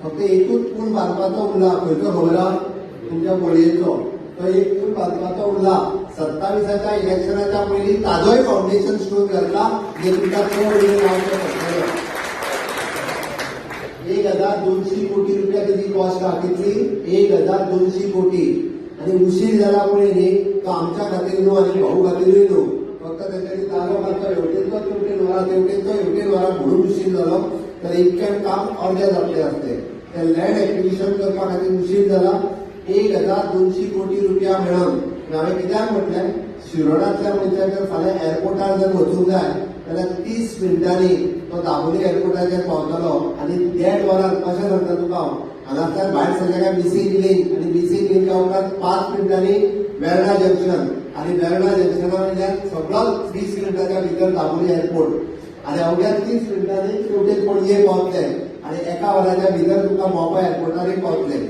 फक्त एकूच पूल बांदपाचो उरला. खंयचो खबर आहा? तुमच्या बोळयेचो तो एक पूल बांदपाचो उरला. 27च्या इलेक्शनाच्या पयलीं ताजोय फावंडेशन स्टोन घातला, जे तुमकां चड वेळ लावचो पडटलो. 1200 कोटी रुपया तेजी कॉस्ट आहा. कितली? 1200 कोटी. आनी उशीर जाला पळय न्ही, तो आमच्या खातीर न्हू आनी भाऊ खातीरूय न्हू. फक्त तेंच्यांनी जागो मारचो, हेवटेनचो तेवटेन व्हरा, तेवटेनचो हेवटेन व्हरा म्हणून उशीर जालो. तर इतक्यान काम अर्दें जातलें आसलें. ते लँड एक्विजिशन करपा खातीर उशीर जाला. 1200 कोटी रुपया मेळोवन हांवें कित्याक म्हटलें, शिरोडांतल्या मनशाक जर फाल्यां एअरपोर्टार जर वचूंक जाय जाल्यार 30 मिनटांनी तो दाबोली एअरपोर्टाचेर पावतलो. आनी देड वरान, कशें सांगता तुका हांव, हांगासर भायर सरले काय मिसींग लिंक आनी मिसींग लिंका उपरांत 5 मिनटांनी वेर्णा जंक्शन आनी वेर्णा जंक्शना वयल्यान सगळो 30 मिनटाच्या भितर दाबोली एअरपोर्ट आनी अवघ्या 30 मिनटांनी तेवटेन पणजे पावतले आनी एका वराच्या भितर तुका मोपा एअरपोर्टारय पावतले.